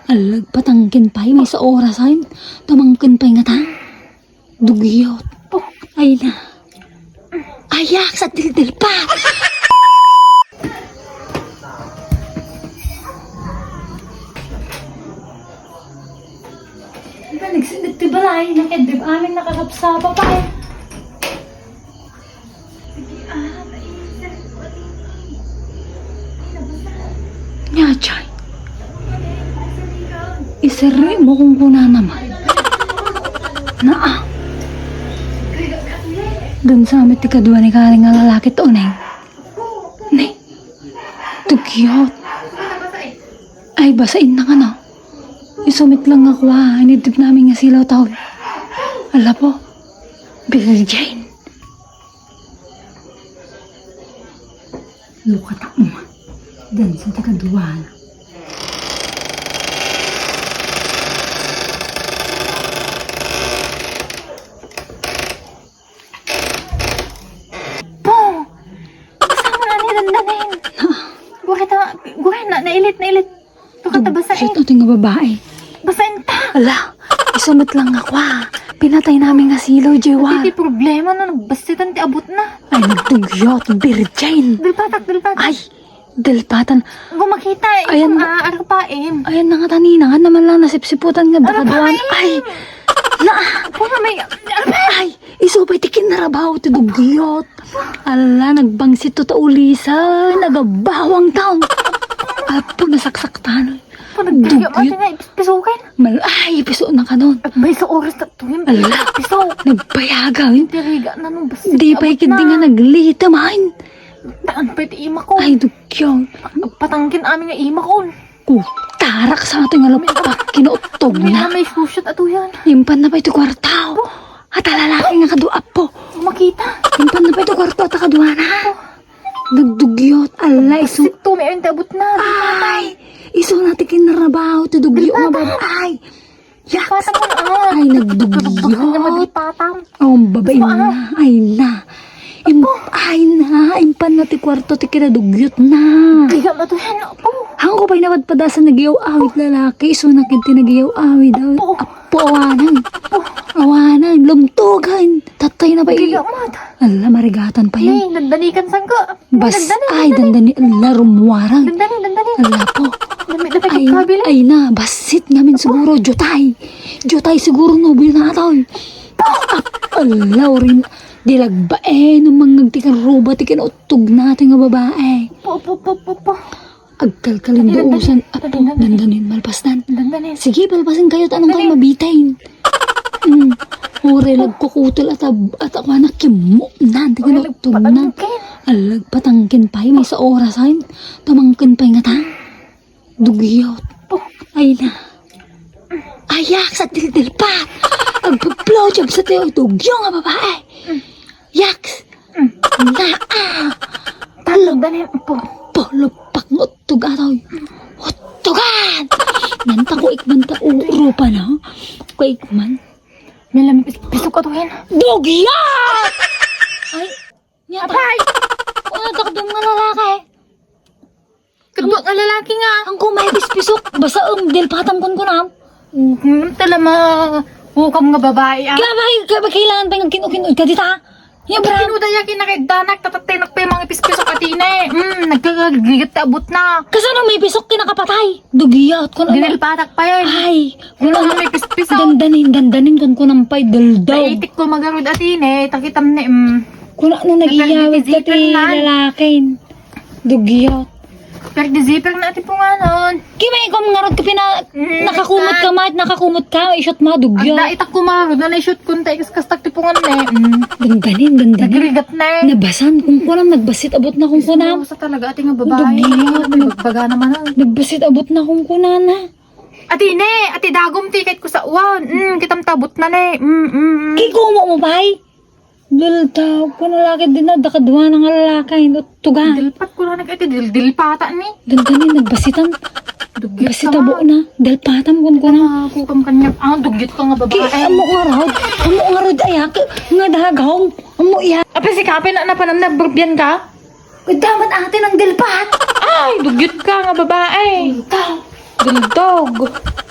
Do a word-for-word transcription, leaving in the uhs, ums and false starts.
Alagpatangkin pay, maysa orasen. Tumangken pay ngata. Dugyot. Ay na. Ayak sa dildilpat. Diba, nagsinit ti balay, nakadib amin nakasapsapa pay. Nya, chay. Isarri mo kung kuna naman. Naa. Dun sa amin ti kadua ni Kari nga lalaki to, Neng. Neng. Too cute. Ay, basain na ka na. Isumit lang nga kuha. Inidip namin nga silaw tao. Ala po. Virgin. Lukata mo. Dan sa taga duwala. Po! Kasama mo na ni dandanin. Gurita, gurita, nailit, nailit. Tukata basain. Shit, ato nga babae. Basain ta. Ala, isumit lang ako, ah. Pinatay namin nga silaw, Jewa. Iti problema no, nagbasitan ti abut na. Ay, nagdugyot, virgin. Dulpatak, dulpatak. Ay, dulpatan. Gumakita, ayan, ito, ah, arpaim. Ayan na nga tanina, nga naman lang nasipsiputan nga dakaduan. Ay, na. Ay, isu pay ti kinarabaw ti dugyot. Ala, nagbangsit to ta ulisan, nagabawang taon. Apo, nasaksaktan. Panagdagya mo, dugyot. Ati nga, ipispisukin. Mal-, ay, piso na kanon. At may sa oras na tuwing, ala, piso. Nagbayagan. Tiriga na nung basta. Di pa ikindi nga naglita man. Daan pa iti ima ko. Ay, dugyot. Patangkin amin nga ima ko. Ku, tarak sa ato nga lupak, kinuuttog na. May susyat ato yan. Impan na pa ito kwarta. At lalaki nga kadua po. Makita. Impan na pa ito kwarta at kadua na. Nagdugyot, ala, isu. Sito, may ang tabot na. Ay, isu na ti kinarabaw, ti dugyo nga babae. Ay, yaks. Patang mo, ah. Ay, nagdugyot. Patang mo, patang. Oh, babae na. Ay na. Im-, ay na, impan na ti kwarto ti kinadugyot na. Kaya matuhan ako. Hangko pa'y napadpadasan nagyaw-awit lalaki, isu na kinti nagyaw-awit. Apo. Apo, awanan. Apo. Awanan, lumtugan. Tatay na ba i-, kaya mat. Ala, marigatan pa yan. Ni, nandanikan sangka. Bas-, ay, dandani, ala, rumuarang. Dandani, dandani. Ala po. Ay, ay na, basit namin siguro, jutay. Jutay siguro, nobyo na atoy. Ap-, ala, orin, di lagbae, no mangag ti kan ruba, ti kan uttog na, ti nga babae. Po, po, po, po, po. Agkalkalin. Dandani, duusan, dandani, apo, dandani. Dandanin, malpasdan. Dandani. Sige, palpasin kayo, anong kayo mabitain? Mm. Ore, lagkukutel at ab-, at ako anak, kimmuknan, ti kan uttog na. Alag, patangkin pay, maysa orasan. Tumangkin pay ngata. Dugyot. Ay na. Ayak sa dildilpat. Agpa-blowjob sa tayo, dugyo nga babae. Yaks. Naa. Talo, dali, po. Pulupak nga uttog atoy. Uttogan. Nanta ko ikman ta urupa na. Ko ikman. May lamig pis-, pisok atoy. Dugyot! Ay, Nya, apay! Wala dakdom nga lalaki. Kadwa nga lalaki nga. Ang kumay pispisok, basta, um, dilpatam kun kunam. Hmm, tala ma-, hukam nga babae, ah. Kaya ba, kaya ba kailangan pa yung kin-, kin-, ka dita? Nya, bra. Kinudaya kinakaidanak, tatatay nakpay mga pispisok atine. Hmm, nagkagagrigat ta abot na. Kasano may pisok kinakapatay? Dugiyat ko na. Dinilpatak pa yan. Ay, wala na may pispisok. Dandanin, dandanin, kun kunam pa'y daldaw. Naitik ko magarud atine, takitam ni, mm. Kuna no nagiyawid ka ti lalakin. Dugyot. Pero di zipper na ti punganon. Kimay ko mangarod ka pina-, mm, nakakumot ka, mat, nakakumot ka, i-shoot mo, dugyot. Agda itak kumarod, na i-shoot kun ta ikaskastak ti pungan ne. Mm. Dandanin, dandanin. Nagrigat na eh. Nabasan, kung kunam, nagbasit abot na kung kunam. Sa talaga, ati nga babae. Dugyot. May bagbaga naman, ah. Nagbasit abot na kung kunam, ah. Ati ne, ati dagom ti ket kusawan. Mm, kitam tabot na ne. Mm, mm, mm. Kikumo mo, bay? Lultaw, kuna laki din na, dakadwa na nga lalaki, no, tuga. Dilpat ko lang, ati dil-, dilpata ni. Dandanin, nagbasitan. Dugyot. Basita ka, buo na. Dalpatam, kun kuna. Ah, kukam kanya. Ah, dugyot ka nga babae. Ki, amo nga raod. Amo nga raod, ayak. Nga dagong. Amo iya. Apa si Kape na napanam na burbian ka? Dapat ate ng dilpat. Ay, dugyot ka nga babae. Ikaw. Gildog.